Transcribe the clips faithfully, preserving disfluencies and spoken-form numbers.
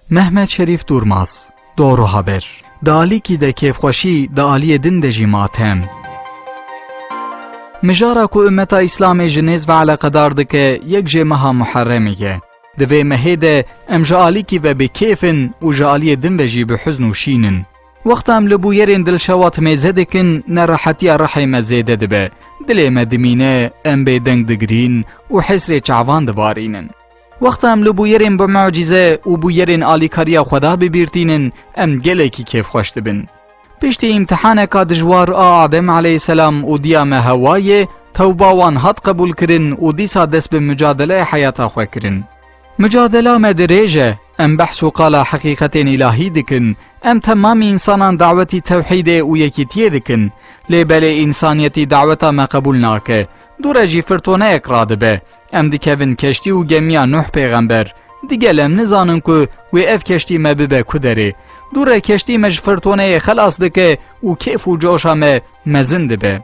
Mehmet Şerîf Durmaz, Doğru Haber. Di alîkî de kêfxweşî, di aliyê din de jî matem. Mijara ku ummeta Îslamê ji nêz ve eleqedar dike, yek jê meha Muherremê ye. Di vê mehê de em ji alîkî ve bi kêf in û ji aliyê din ve jî bi huzn û şîn in. Wexta em li bûyerên dilşewat mêze dikin, nerehetiya rihê me zêde dibe. Dilê me dimîne, em bêdeng digirîn û hesrê çavan dibarînin. Wexta em li bûyerên bi mucîze û bûyerên alîkariya Xweda bibîrtînin, em gelekî kêfxweş dibin. Piştî îmtihaneka dijwar a Adem aleyhisselam û diya me Hewayê, tewba wan hat qebûlkirin û dîsa dest bi mucadeleya heyata xwe kirin. Mucadela me dirêj e, em behs û qala heqîqetên îlahî dikin, em temamî însanan dawetî tewhîdê û yekîtiyê dikin, lê belê însaniyetî daweta me qebûl nake, dûre jî firtoneyek radibe. Em dikevin keştî û gemiya Nuh pêxember. Digel em nizanin ku wê ev keştî me bibe ku derê. Dûre keştî me ji firtoneyê xelas dike û kêf û coşa me mezin dibe.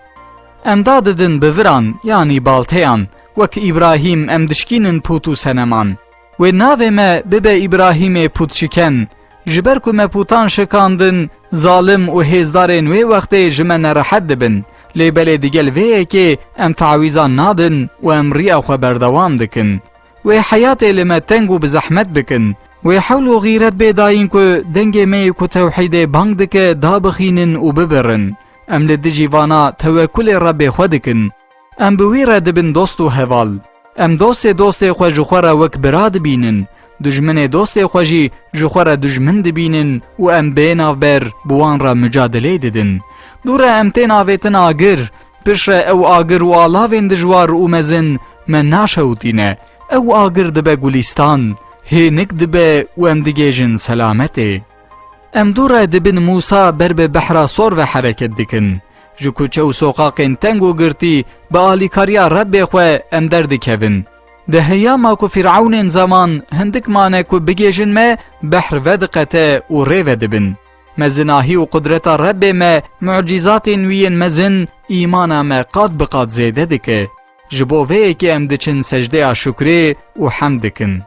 Em dadidin bi viran, yanî balteyan, wek Îbrahîm em dişkînin pût û seneman. Wê navê me bibe Îbrahîmê pûtşiken, ji ber ku me pûtan şikandin, zalim û hêzdarên wê wextê ji me nerehet dibin. Lê belê digel vê yekê em tawîzan nadin û em riya xwe berdewam dikin. Wê heyatê li me teng û bi zehmet bikin. Wê hewl û xîret bê dayîn ku dengê me yê ku tewhîdê bang dike dabixînin û bibirin. Em li dijî vana tewekulê Rebbê xwe dikin. Em bi wî re dibin dost û heval. Em dostê dostê xwe ji xwe re wek bira dibînin. Dijminê dostê xwe jî ji xwe re dijmin dibînin û em bê navber bi wan re mucadeleyê didin. Dûre em tên avêtin agir. Piştre ew agir û alavên dijwar û mezin me naşewitîne. Ew agir dibe gulîstan, hênik dibe û em digêjin selametê. Em dû re dibin Mûsa ber bi behra sor ve hereket dikin. Ji kuçe û soqaqên teng û girtî bi alîkariya Rebbê xwe em derdikevin. Di heyama ku Fîr'ewnên zeman hindik mane ku bigêjin me, behr vediqete û rê vedibin. Mezinahî û qudreta Rebbê me mucîzatên wî yên mezin îmana me qat bi qat zêde dike. Ji bo vê yekê em diçin secdeya şukrê û hemd dikin.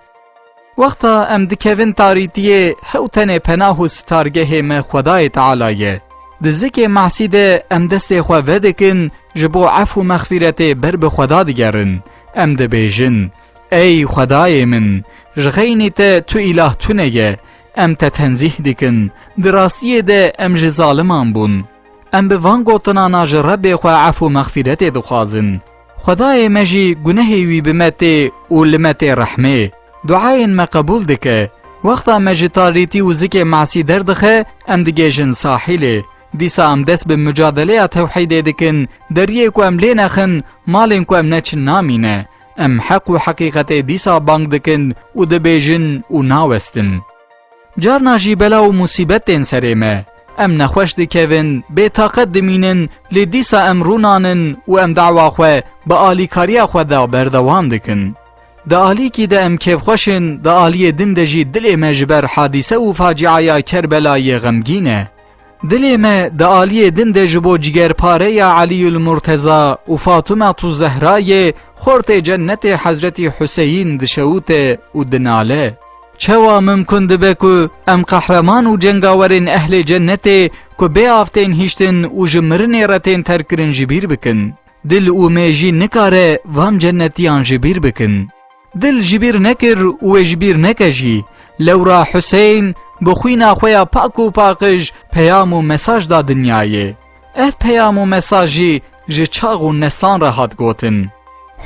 Wexta em dikevin tarîtiyê, hew tenê penah û sitargehê me Xwedayê Teala ye. Di zikê masî de em destê xwe vedikin, ji bo ef û mexfîretê ber bi Xweda digerin. Em dibêjin, Ey Xwedayê min, ji xeynî te tu îlah tune ye. Em te tenzîh dikin. Di rastiyê de em ji zaliman bûn. Em bi van gotinana ji Rebbê xwe ef û mexfîretê dixwazin. Xwedayê me jî gunehê wî bi me tê û li me tê rehmê. Duayên me qebûl dike. Wexta me ji tarîtî û zikê masî derdixe, em digêjin sahîlê. Dîsa em dest bi mucadeleya tewhîdê dikin, deriyê ku em lê nexin, malên ku em neçin namîne. Em heq û heqîqetê dîsa bang dikin û dibêjin û nawestin. Carna jî bela û musîbet tên serê me. Em nexweş dikevin, bêtaqet dimînin, lê dîsa em rûnanin û em dawa xwe bi alîkariya xwe de berdewam dikin. Di alîkî de em kêfxweş in, di aliyê din de jî dilê me ji ber hadîse û faciaya Kerbelayê xemgîn e. Dilê me di aliyê din de ji bo cigerpareya Elîyul Murteza û Fatumetu Zehrayê, xortê cennetê Hezretî Huseyîn dişewite û dinale. Çawa mimkun dibe ku em qehreman û cengawerên ehlê cennetê ku bê av tên hiştin û ji mirinê re tên terkirin ji bîr bikin? Dil û mêjî nikare van cennetiyan ji bîr bikin. Dil ji bîr nekir û wê ji bîr neke jî. Lewra Huseyn bi xwîna xwe ya pak û paqij peyam û mesaj da dinyayê. Ev peyam û mesaj jî ji çax û neslan re hat gotin.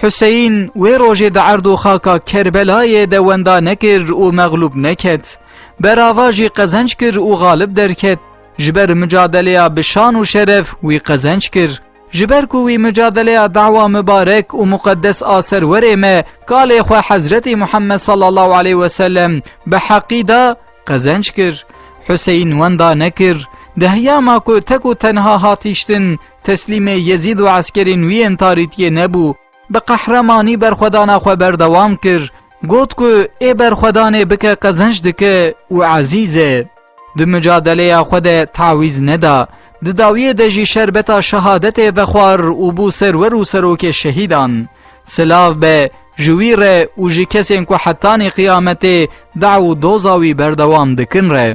Huseyîn wê rojê di erd û xaka Kerbelayê de wenda nekir û mexlûb neket. Berava jî qezenc kir û xalib derket. Ji ber mucadeleya bi şan û şeref wî qezenc kir. Ji ber ku wî mucadeleya dawa mibarek û muqeddes a serwerê me, kalê xwe Hezretî Muhammed sallallahu aleyhi ve sellem bi heqî da, qezenc kir. Huseyîn wenda nekir. Di heyama ku tek û tenha hat hiştin, teslîmê Yezîd û eskerên wî yên tarîtiyê nebû. Bi qehremanî berxwedana xwe berdewam kir. Got ku ê berxwedanê bike qezenc dike û ezîz e. Di mucadeleya xwe de tawîz neda. Di dawiyê de jî şerbeta şehadetê vexwar û bû serwer û serokê şehîdan. Silav be ji wî re û ji kesên ku hetanî qiyametê daw û doza wî berdewam dikin re.